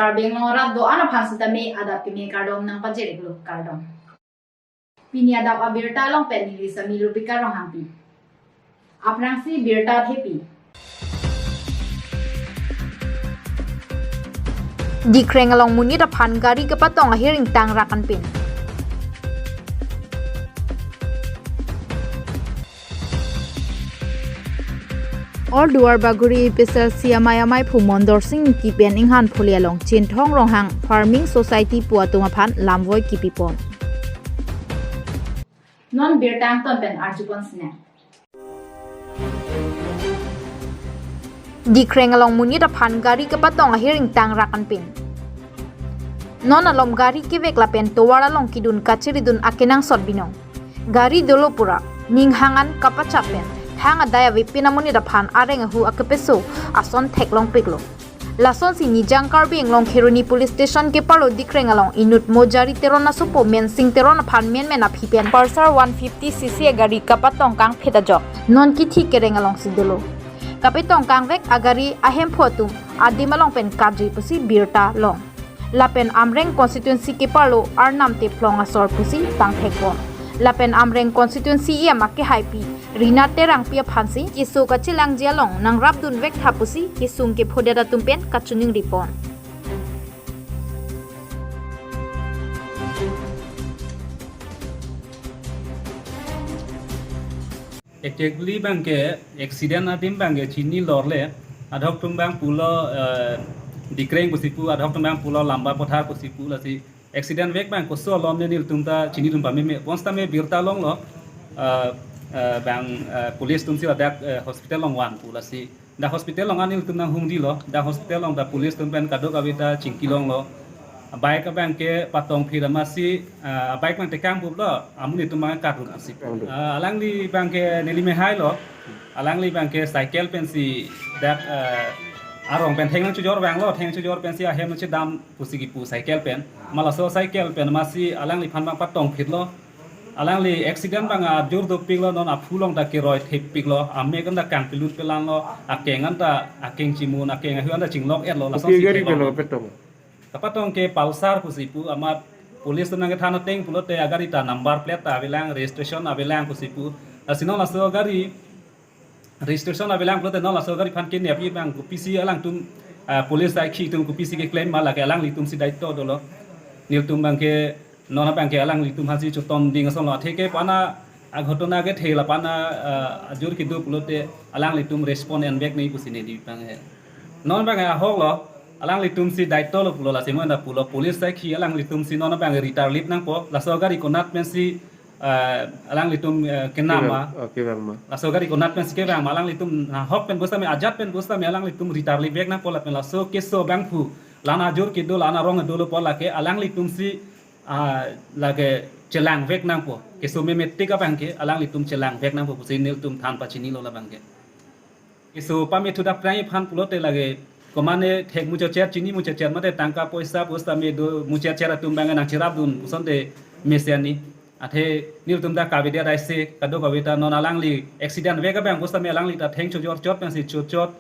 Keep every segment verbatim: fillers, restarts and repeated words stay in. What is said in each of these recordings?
Karbi Anglong arat do-an aphan sitame adap keme kardom nangpajir-iklo, kardom. Pini adap abirta along pen neli Sami Rupika Ronghangpi. Aphrangsi birta thepi. Dikreng along monit aphan gari kepatong ahir ingtang rak anpin. Or Duar Bagori A P S L C amei amaiphu Mondor Sing Ingti pen Inghan Phule along Chinthong Ronghang Farming Society pu atum aphan lamvoi kipipon. Non birta angton pen arjupon sine. Dikreng along monit aphan gari kepatong ahir ingtang rak anpin. Non alom gari kevek lapen tovar along kedun kachiridun akenangsot binong. Gari dolo pura, ning hang an kapachak pen, thang adai avepin amonit aphan areng ahu akepeso ason theklongpiklo. Lasonsi Nijang Karbi Anglong Kheroni Police Station keparlo Dikreng along inut Mojari Teron asopo Mensing Teron aphan menmen aphi pen Pulsar one fifty C C agari kapatong kangphit ajok non kithi kereng alongsi dolo. Kapetong kangvek agari ahemphu atum adim along pen kaji pusi birta long. Lapen Amreng constituency keparlo Arnam Tephlong asor pusi pangthekpon. Lapen Amreng constituency E M akehaipi Rina Terangpi aphansi keso kachelangji along nangrapdun vektha pusi kesung kephodet atum pen kachiningripon. Exactly abangke accident adim abangke chinilorle, adhok atum abang pulo, eh, Dikreng pusi pu, adhok atum abang pulo Lamba Pothar pusi pu, lasi accident vek abang koso alom ne nelitum ta chinidun pameme, bonsitame birta longlo, eh, eh, abang, eh, police atumsi ladak, eh, hospital along van pu, lasi dak hospital along an nelitum nanghumdilo, dak hospital along ta police atum pen kadokave ta chingkilonglo. Bike abangke patongphit amatsi, ah, bike abang tekang buplo, amonit atum abang karun asi. Karun. Ah, alangli abangke neli mehailo, alangli abangke cycle pensi dak, ah, arong pen theng nangchojor vanglo, theng chojor pensi ahem nangchedam pusi kipu cycle pen. Malaso cycle pen amatsi alangliphan abang patongphitlo. Alangli accident abang ajur dopiklo, non aphu along ta keroi theppiklo, amek an ta kangpilut pelanlo, akeng an ta, akeng chimun, akeng ahu an ta chinglok-etlo, lasonsi theklonglo. Kopi agari pen kapetong? Kapatong ke Pulsar pusi pu, amat police atum nangkethan ateng pulote agari ta number plate ta avelang, registration avelang pusi pu. Lasi non laso agari registration avelang pulote non laso agari aphan kenep abang kopisi alangtum, ah, police saikhi atum kopisi keklem ma, lake alanglitumsi daito dolo. Nelitum abangke non abangke alanglitum aphansi chotonding asonlo, atheke pu-an aghotona kethe lapu-an, ah, ajur kedo pulote alanglitum respond envek nangji pusi neli abangke. Non abangke ahoklo, alanglitumsi daitolo pulo, lasi mo enda pulo, police saikhi alanglitumsi non abangke ritarlip nangpo, laso agari konat pensi, eh, alanglitum, eh, kenam ma. Kevang, oh, kevang ma. Laso agari konat pensi kevang ma, alanglitum ahok pen bonsitame, ajat pen bonsitame alanglitum ritarlip vek nangpo lapen laso keso abangphu, la-an ajur kedo, la-an arong dolo pu lake alanglitumsi, ah, lake chelangvek nangpo. Keso memetik abangke alanglitum chelangvek nangpo pusi nelitum than pachinilo labangke. Keso pame thu dak prai aphan pulote lake komane thek muchachet, chini muchachet mate tangka poisa pusitame do muchachet atum abang nangcherapdun pusonte mesen ni. Athe nelitum ta kavedet aise kadokave ta non alangli accident vek abang pusitame alangli ta theng chojor chot pensi chot chot.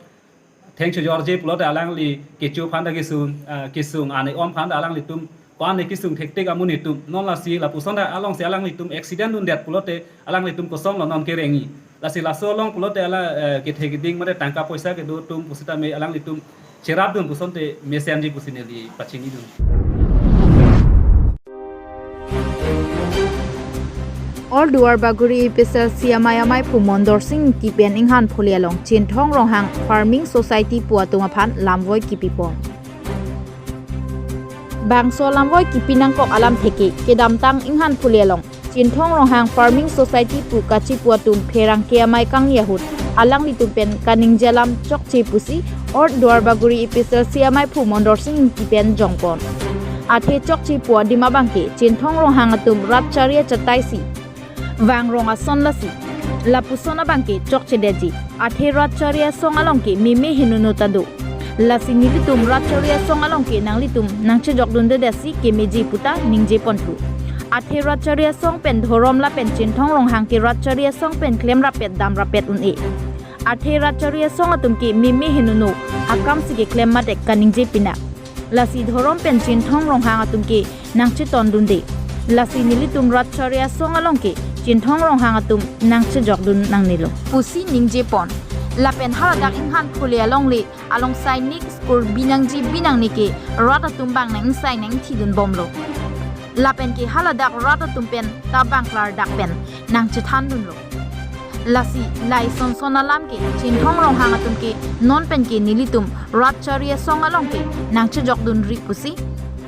Theng chojorje pulote alangli kecho aphan ta kesung, ah, kesung ane om aphan ta alanglitum ko-an ne kesung thektik amonit atum. Non lasi lapuson ta alongsi alanglitum accident dundet pulote alanglitum kosonlo non kerengji. Lasi laso along pulote ala, eh, kethe keding mate tangka poisa kedo atum pusitame alanglitum cherapdun pusonte mesenji pusi neli pachinidun. Or Duar Bagori A P S L C amei amaiphu Mondor Sing Ingti pen Inghan Phule along Chinthong Ronghang Farming Society pu atum aphan lamvoi kipipon. Bangso lamvoi kipi nangkok alamthe ke kedamtang Inghan Phule along Chinthong Ronghang Farming Society pu kachipu atum pherangke amei kangni ahut alanglitum pen kaningje alam chokche pusi Or Duar Bagori A P S L C amaiphu Mondor Sing Ingti pen jongpon. Athe chokche pu adim abangke Chinthong Ronghang atum rat chari achatai si vang rong ason lasi lapuson abangke chokchedetji. Athe rat chari asong along ke meme henono ta do. Lasi nelitum rat chari asong along ke nanglitum nangchejokdundedetsi kemeji puta ningjeponthu. Athe rat chari asong pen dhorom lapen Chinthong Ronghang ke rat chari asong pen klemrappet damrappet un-e. Athe rat chari asong atum ke meme henono akamsi keklem mate kaningje pinak. Lasi Dhorom pen Chinthong Ronghang atum ke nangchetondunde. Lasi nelitum Ratchari asong along ke Chinthong Ronghang atum nangchejokdun nangnelo pusi ningjepon. Lapen haladak Inghan Phule alongle along Sainik school binangji binangne ke rat atum bang nang-ingsai nang-ingthidunbomlo. Lapen ke haladak rat atum pen ta bang klardak pen nangchethandunlo. Lasi lai sonson alam ke Chinthong Ronghang atum ke non pen ke nelitum Ratchari asong along ke nangchejokdunri pusi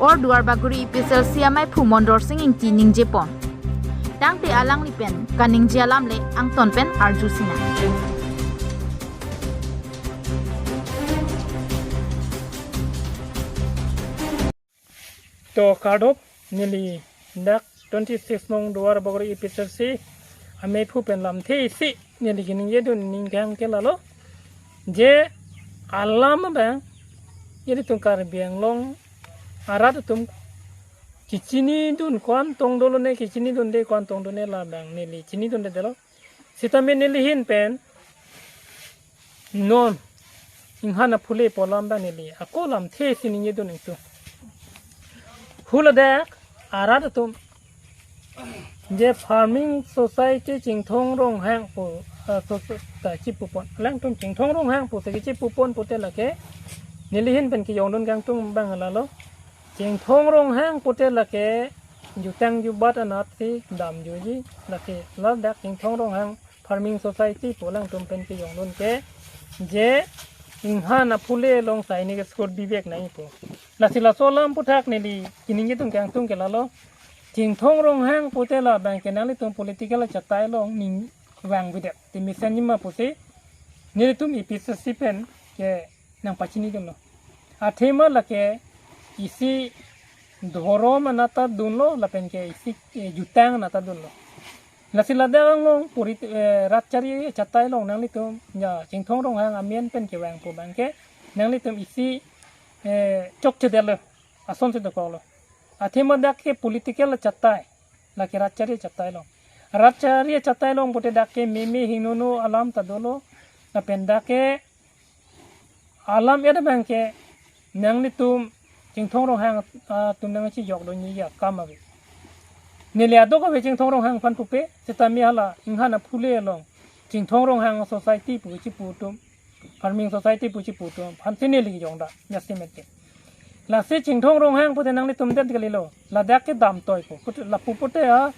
Or Duar Bagori APHLC amaiphu Mondor Sing Ingti ningjepon. Tangte alangli pen kaningje alam le angton pen arjusinang. To kardom, neli dak twenty-six nong Duar Bagori APHLC amaiphu pen lamthe isi neli kaningjedun ningkang ke lalo. Je alam abang, ilitum Karbi Anglong arat atum kechinidun ko-an tong dolone, kechinidunde ko-an tong done labang neli chinidundedetlo. Sitame neli ahin pen non Inghan Aphule pu alam abang neli ako lamthe isi ningjedun ingtung. Haladak arat atum je Farming Society Chinthong Ronghang pu, eh, so, so, ta chipupon. Alangtum Chinthong Ronghang pu si kachipupon pute lake neli ahin pen kejongdun kangtung abang lalo. Chinthong Ronghang pute lake jutang jubat anat si damjuji, lake ladak Chinthong Ronghang Farming Society pu alangtum pen kejongdun ke je Inghan Aphule along Sainik school bibek nai pu. Lasi laso alam aphuthak neli kaningjedun kangtung ke lalo. Chinthong Ronghang pute labang ke nanglitum political achatai along ning vangvedet. Te mesenji ma pusi nelitum APHLC pen ke nangpachinidunlo. Athema lake isi Dhorom anat ta dunlo lapen ke isi, eh, jutang anat ta dunlo. Lasi ladak anglong puri, eh, Ratchari achatai along nanglitum ya Chinthong Ronghang amen pen kevang pu abang ke nanglitum isi, eh, chokchedetlo, asonsi dokoklo. Athema dak ke political achatai, lake Ratchari achatai along. Ratchari achatai along pute dak ke meme hingnono alam ta dolo. Lapen dak ke alam-et abang ke nanglitum Chinthong Ronghang, ah, atum nangchejokdunji akam ave. Neli adok ave Chinthong Ronghang aphan pupe, sitame hala Inghan Aphule along Chinthong Ronghang Society pu chipu atum, Farming Society pu chipu atum aphan si neli kejongdun jasemet ke. Lasi Chinthong Ronghang pute nanglitum det kalilo. Ladak ke damtoi pu. Pute, lapu pute ha,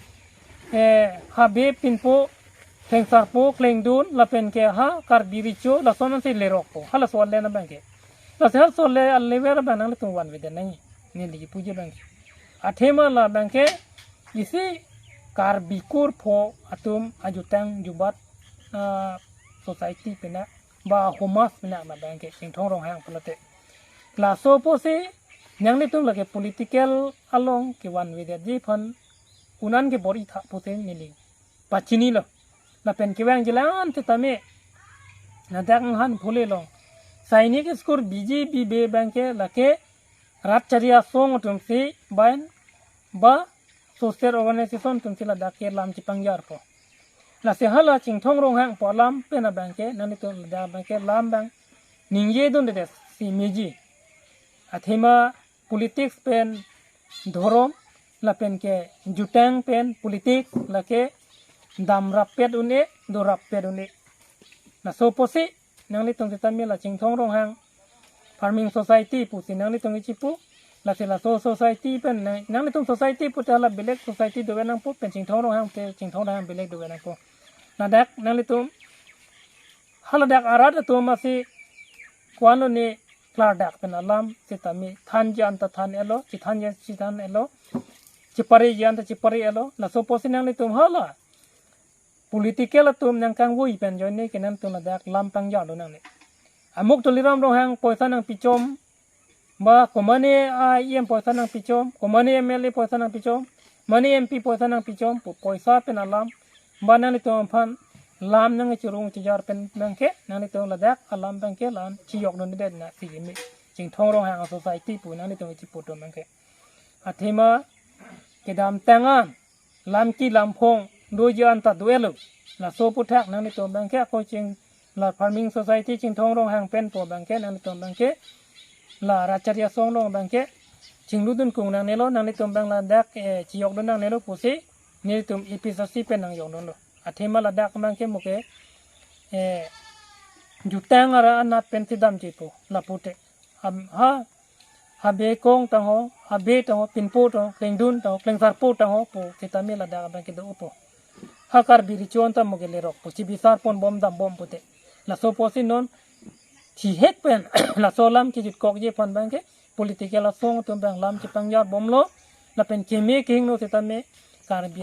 eh, habe pinpo, thengsarpo, klengdun, lapen ke ha Karbi Recho, lason ansi lerokpo. Halaso ale abang ke. Lasi halaso ale, alever abang nanglitum vanvedet nangji, neli kipuji abang ke. Athema labang ke isi Karbi kurpho atum ajutang jubat, ah, society pina ba homas pina abang ke Chinthong Ronghang pulote. Laso apotsi nanglitum lake political along kevanvedetji aphan un-an kebor-itha pusi neli pachinilo. Lapen kevangjilang tame ladak Inghan Phule along Sainik school biji bibe abang ke lake Ratchari asong atum si bain ba social organization atum si ladak ke lam chepangjarpo. Lasi hala Chinthong Ronghang pu alam pen abang ke nanglitum ladak abang ke lam abang ningjedundedet si meji. Athema politics pen Dhorom lapen ke jutang pen politics lake damrappet un-e, dorappet un-e. Laso apotsi nanglitum sitame la Chinthong Ronghang Farming Society pusi nanglitum kechipu. Lasi laso society pen nang, nanglitum society pute hala belek society dove nangpo, pen Chinthong Ronghang pute Chinthong Ronghang belek dove nangpo. Ladak nanglitum haladak arat atum asi ko-an lone klardak pen alam sitame thanji anta than-etlo, chethanji chethan-etlo, chepareji anta chepare-etlo. Laso apotsi nanglitum hala political atum nangkangvoi pen ajoine ke nanglitum ladak lam pangjarlo nangne. Amuk Tuliram Ronghang poisa nangpichom, ba komane a EM poisa nangpichom, komane MLA poisa nangpichom, mane MP poisa nangpichom, po-, poisa pen alam, ba nanglitum aphan lam nangchirung chijar pen abang ke, nanglitum ladak alam abang ke lam chejokdundedet nangji me. Chinthong Ronghang Society pu nanglitum chipu atum abang ke. Athema kedamtang an lam ki lam phong doji anta do-etlo. Laso aphuthak nanglitum abang ke ako ching la Farming Society Chinthong Ronghang pen pu abang ke nanglitum abang ke la Rachari Asong along abangke chinglu dun kung nangnelo, nanglitum abang ladak, eh, chiyok dun nangnelo pusi nelitum A P H L C pen nangyong dunlo. Athema ladak abangke mo ke, eh, jutang ara anat pen si damji pu, lapu te. Am, ha, ha bekong tangho, ha be tangho, pinpo tangho, klengdun tangho, klengsarpo tangho pu sitame ladak abangke do-o pu. Ha Karbi Recho anta mo ke lerok pu, chibisar pon bom dam bom pute. Laso pusi non thihek pen laso alam kejutkokji aphan abangke political asong atum abang lam chepangjar bomlo, lapen keme kehingno sitame Karbi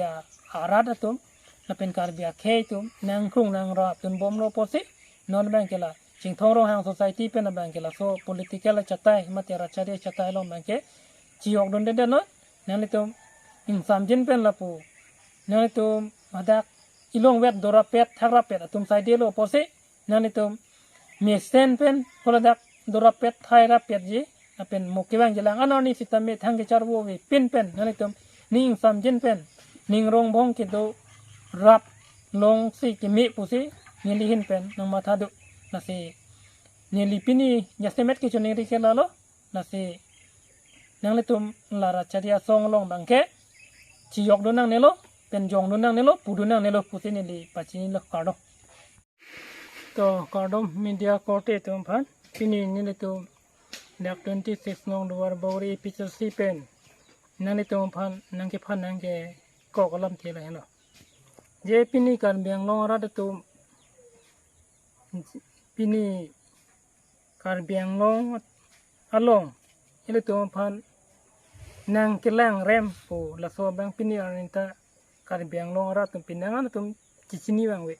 arat atum, lapen Karbi akhei atum, nangkrung nangrap dun bomlo pusi non abangke la Chinthong Ronghang Society pen abangke laso political achatai mate Rachari achatai along abangke chiyok dundedet non. Nanglitum ingsamjin pen lapu, nanglitum hadak ilong vet dorapet thakrapet atum saidelo pusi, nanglitum mesen pen holadak dorapet thairapetji, lapen mo kevangji alang anorni sitame thang kecharvo avepin pen nanglitum ning ingsamjin pen ning rongbong kedo rap longsi keme pusi neli ahin pen nangmatha do. Lasi neli pini jasemet kechoningri ke lalo, lasi nanglitum la Rachari Asong along abangke chiyok dun nangnelo, pen jong dun nangnelo, pu dun nangnelo pusi neli pachinilo, kardom. To, kardom media korte atum aphan, pini nelitum dak twenty six nong Duarbagori A P H L C pen nanglitum aphan nangkephan nangkekok alamthe lahenlo. Je pini Karbi Anglong arat atum, pini Karbi Anglong along ilitum aphan nangkelangrem pu laso abang pini arni ta Karbi Anglong arat atum, pinangan atum chichini vangve.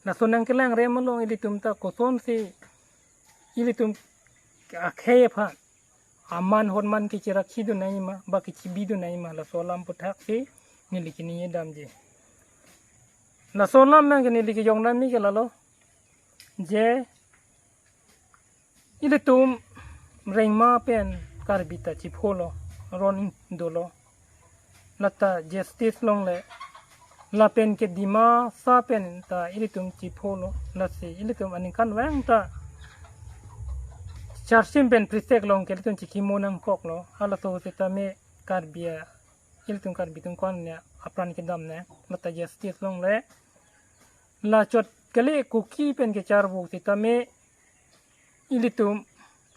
Laso nangkelangrem along ilitum ta kosonsi ilitum akhei aphan aman honman kechirakhi dun nangji ma, ba kechibi dun nangji ma, laso alam aputhak si neli keningje damji. Laso alam abangke neli kejong damji ke lalo, je ilitum rengma pen Karbi ta chipholo, aron dolo, lata justice longle, lapen ke Dimasa pen ta ilitum chipholo, lasi ilitum aningkanvang ta charsim pen prisek along ke ilitum chikimo nangkoklo, halaso sitame Karbi a, ilitum Karbi atum ko-an ne apran kedam ne, lata justice longle, la chot kali Kuki pen kecharvo sitame ilitum,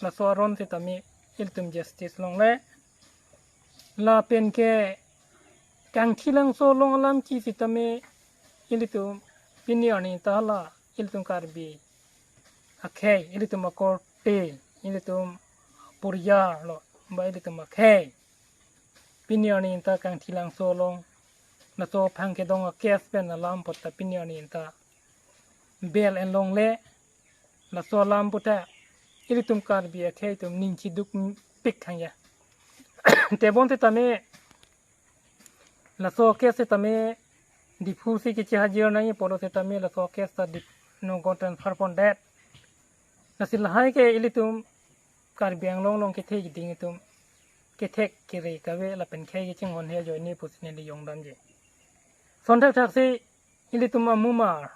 laso aron sitame ilitum justice longle, lapen ke Kangthilangso along alam ke sitame ilitum pini arni ta la ilitum Karbi akhei, ilitum akorte, ilitum aporial lo, ba ilitum akhei, pini arni ta Kangthilangso along laso aphang kedong a-case pen alam apot ta pini arni ta bail en longle, laso alam aputhak ilitum Karbi akhei atum ning chidukpik hangya. Tebon sitame laso case sitame Diphu si kechehajir nangji pulo sitame laso case ta Dip-, Nagaon transfer pondet. Lasi lahai ke ilitum Karbi Anglong along kethek keding atum kethek kere kave lapen khei kachinghon he ajoine pusi neli jong damji. Sonthakthak si ilitum amumar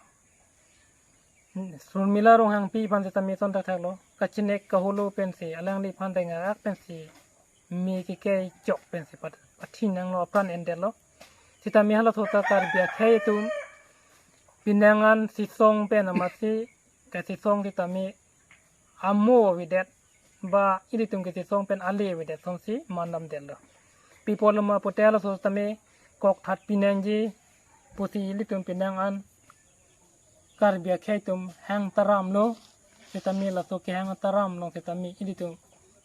Surmila Ronghangpi aphan sitame sonthakthak lo, kachinek kaholo pensi, alangliphan dengarak pensi, me kekei chok pensi pat-, pathi nanglo, apran endetlo. Sitame halaso ta Karbi akhei atum pinangan sisong pen amatsi, kasisong sitame amo avedet, ba ilitum kesisong pen ale avedet asonsi mandamdetlo. Pi apotlo ma pute halaso sitame kokthat pinangji pusi ilitum pinangan Karbi akhei atum hang taramlo, sitame laso kehang taram along sitame ilitum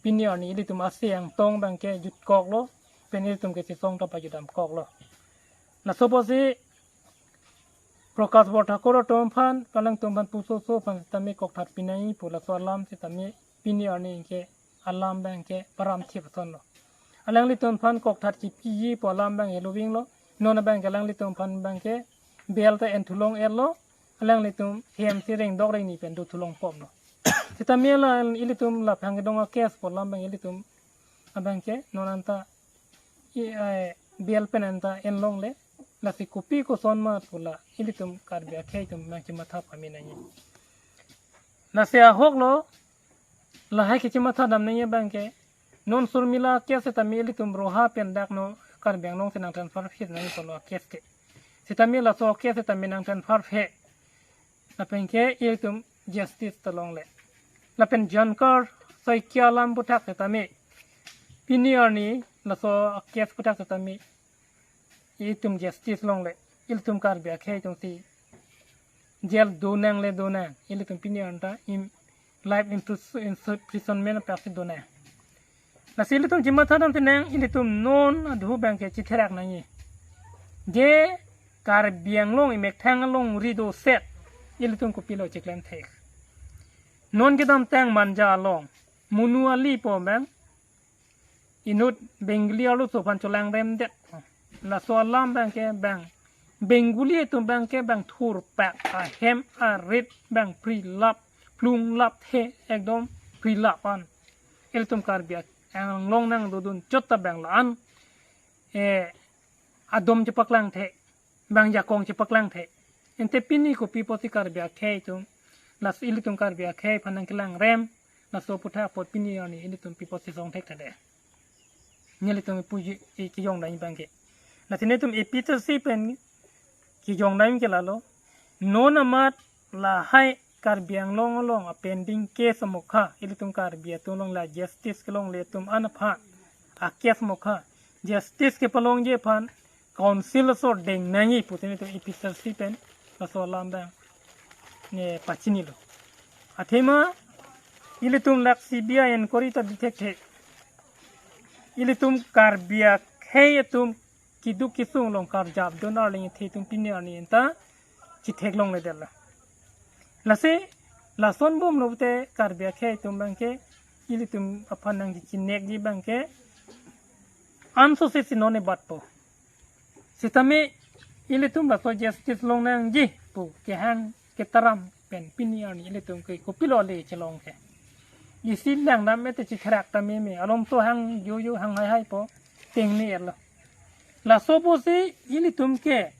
pini arni ilitum ase angtong abangke jutkoklo, pen ilitum kesisong ta pajutdamkoklo. Laso pusi Prakash Borthakur atum aphan, kalangtum aphan pusoso aphan sitame kokthat pinangji pu laso alam sitame pini arni ke alam abangke param thip asonlo. Alanglitum aphan kokthat kipiji pu alam abang helovinglo. Non abangke alanglitum aphan abangke bail ta enthulong-etlo. Alanglitum hem si rengdok rengni pen dothulong pomlo. Sitame la ilitum laphang kedong a-case pu alam abang ilitum abangke non anta i, eh, bail pen anta en longle. Lasi kopi koson ma pu la ilitum Karbi akhei atum nangchimatha pame nangji. Lasi ahoklo, Lahai kachimatha dam nangji abang ke, non Surmila case setame ilitum Roha pen dak non Karbi Anglong si nang transfer phet nangji pulo case ke. Setame laso case setame nang transfer phet. Lapen ke ilitum justice ta longle. Lapen Jankar Saikia alam aputhak setame, pini arni laso case aputhak setame ilitum justice longle. Ilitum Karbi akhei atum si jail do nang le do nang. Ilitum pini arni ta im life impris-, imprisonment apak si do nang. Lasi ilitum chimatha dam tenang, ilitum non adhu abang ke chitherak nangji. Je Karbi Anglong imethang alongri doset, ilitum kopilo chiklem thek. Non kedamtang Manja along, Munu Ali pu abang, inut Bengali arloso aphan cholangrem det. Laso alam abang ke bang Bengali atum abang ke bang thurpak, ahem arit bang prilap, plunglap the, ekdom prilap an. Ilitum Karbi Anglong nangdodun chot ta bang la-an, eh, adom chepaklang the, bang jakong chepaklang the. Ante pini kopi pusi Karbi akhei atum, laso ilitum Karbi akhei aphan nang kelangrem, laso aputhak apot pini arni ilitum pi pusi song thekthedet. Nelitum puji i kejong dam abang ke. Lasi nelitum A P H L C pen kejong dam ke lalo. Non amat lahai Karbi Anglong along a pending case amokha, ilitum Karbi atum along la justice kelongle atum an aphan a case amokha, justice kepalongji aphan council asor deng nangji pusi nelitum A P H L C pen laso alam abang ne pachinilo. Athema ilitum lak C B I inquiry ta bithekthe. Ilitum Karbi akhei atum keduk kesung along karjap dun arleng athe atum pini arni anta chithek longledetlo. Lasi lason bom lote Karbi akhei atum abang ke ilitum aphan nangchinekji abang ke anso se si non ebatpo. Setame ilitum laso justice long nangji pu kehang ketaram pen pini arni ilitum ke kopilo le chelong ke. Isi langdam ete chitherak ta meme, alom to hang jojo hang haihai pu tengnelo. Laso pusi ilitum ke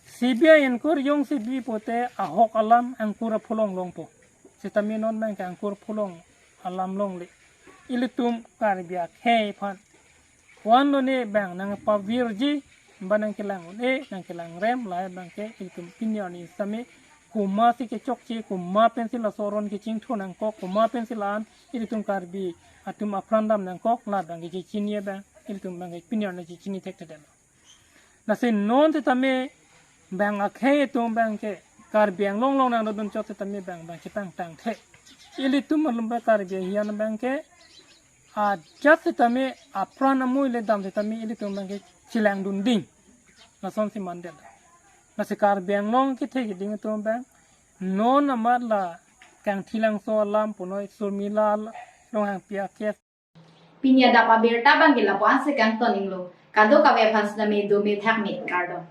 C B I inquiry jongsi bi pute ahok alam angkur apholong longpo. Setame non abang ke angkur apholong alam longle. Ilitum Karbi akhei aphan wan lo ne abang nangpavirji, ba nang kelang un-e, nang kelangrem, lahai abang ke ilitum pini arni setame komatsi kechokche, komat pensi laso aron kechingthur nangkok, komat pensi la-an ilitum Karbi atum apran dam nangkok, la abang ke chechini abang ilitum abang ke pini arni chechini thekthedetlo. Lasi non setame bang akhei atum abang ke Karbi Anglong along nangdodun chot setame bang bang chepangtang the. Ilitum malum ba Karbi ahian abang ke ajat setame apran amui le dam setame ilitum abang ke chelangdun ding. Lasonsi mandet. Lasi Karbi Anglong kethe keding atum abang non amat la kangthilangso alam punoi Surmila Ronghangpi a case. Pini adap abirta abang ke lapu-an si kangton inglo. Kadokave aphan sitame dome thakme, kardom.